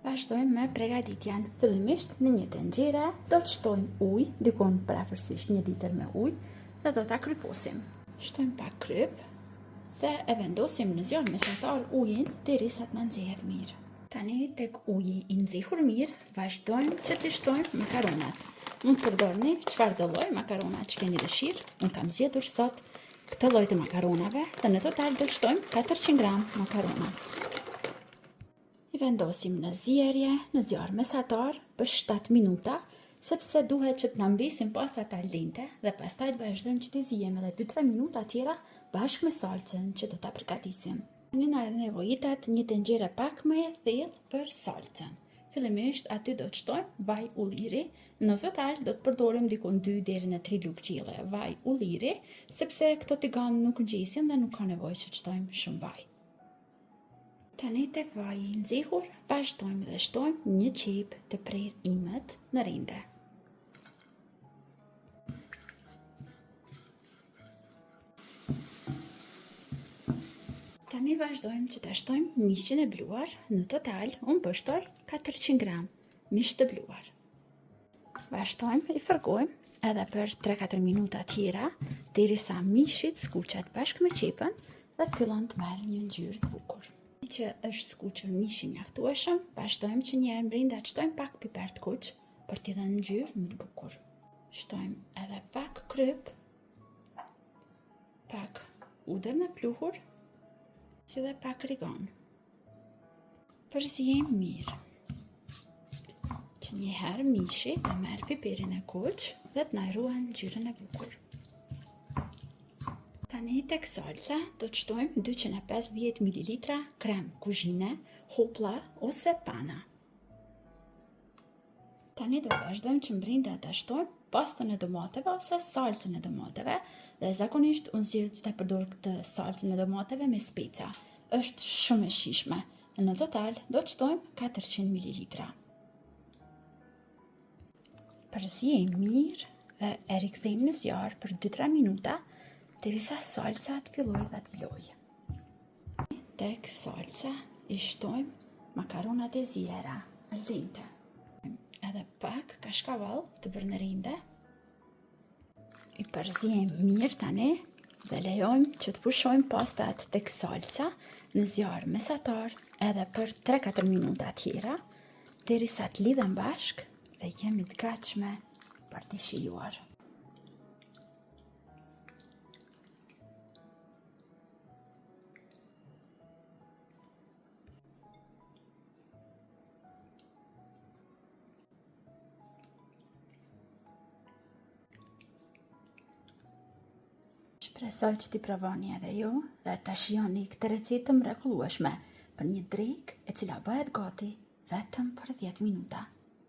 Vazhdojmë me pregaditjen. Fillimisht në një tenxhere do të shtojmë ujë, dikun përafërsisht një litër me ujë dhe do ta kryposim. Shtojmë pak kryp dhe e vendosim në zjarr mesatar ujin derisa të na nxehet mirë. Tani tek uji i nxehur mirë, vazhdojmë që t'i shtojmë makaronat. Mund të përdorni çfarëdo lloj makarona që keni dëshirë. Unë kam zgjedhur sot këtë lloj të makaronave dhe në total do të shtojmë 400 gram makarona. I vendosim në zierje, në zjarr mesatar për 7 minuta, sepse duhet që të na mbesin pastat al dente dhe pastaj të vazhdojmë që t'i ziejmë edhe 2-3 minuta tjera bashkë me salcën që do ta përgatisim. Tani na nevojitet një tenxhere pak më e thellë për salcën. Fillimisht aty do të shtojmë vaj ulliri. Në total do të përdorim diku 2 deri në 3 lugë qielle vaj ulliri, sepse këto tiganë nuk ngjisin dhe nuk ka nevojë që të shtojmë shumë vaj. Tani tek vaji i nxehur, vazhdojmë dhe shtojmë një qepë të prerë imët në rende. Tani vazhdojmë që ta shtojmë mishin e bluar, në total unë po shtoj 400 gram mish të bluar. Vazhdojmë, i fërgojmë edhe për 3-4 minuta tjera, derisa mishi të skuqet bashkë me qepën dhe të fillon të merr një ngjyrë të bukur. Që është skuqur mishi mjaftueshëm, vazhdojmë që njëherë mbrinda të shtojmë pak piper të kuq për t'i dhënë ngjyrë më të bukur. Shtojmë edhe pak kryp, pak hudhër në pluhur, si dhe pak rigon. Përziejmë mirë. Që njëherë mishi të merr piperin e kuq dhe të na ruan ngjyrën e bukur. Tani tek salca do të shtojmë 250 ml krem kuzhine, hopla ose pana. Tani do të vazhdojmë që mbrinda të shtojmë pastën e domateve ose salcën e domateve dhe zakonisht unë zgjedh që ta përdor këtë salcën e domateve me speca. Është shumë e shijshme. Në total do të shtojmë 400 ml. Përziejmë mirë dhe e rikthejmë në zjarr për 2-3 minuta derisa salca të fillojë dhe të vlojë. Tek salca i shtojmë makaronat e ziera al dente. Edhe pak kashkavall të bërë në rende. I përziejmë mirë tani dhe lejojmë që të pushojmë pastat tek salca në zjarr mesatar edhe për 3-4 minuta tjera, derisa të lidhen bashkë dhe jemi të gatshme për t'i shijuar. Shpresoj që t'i provoni edhe ju dhe ta shijoni këtë recetë të mrekullueshme për një drekë e cila bëhet gati vetëm për 10 minuta.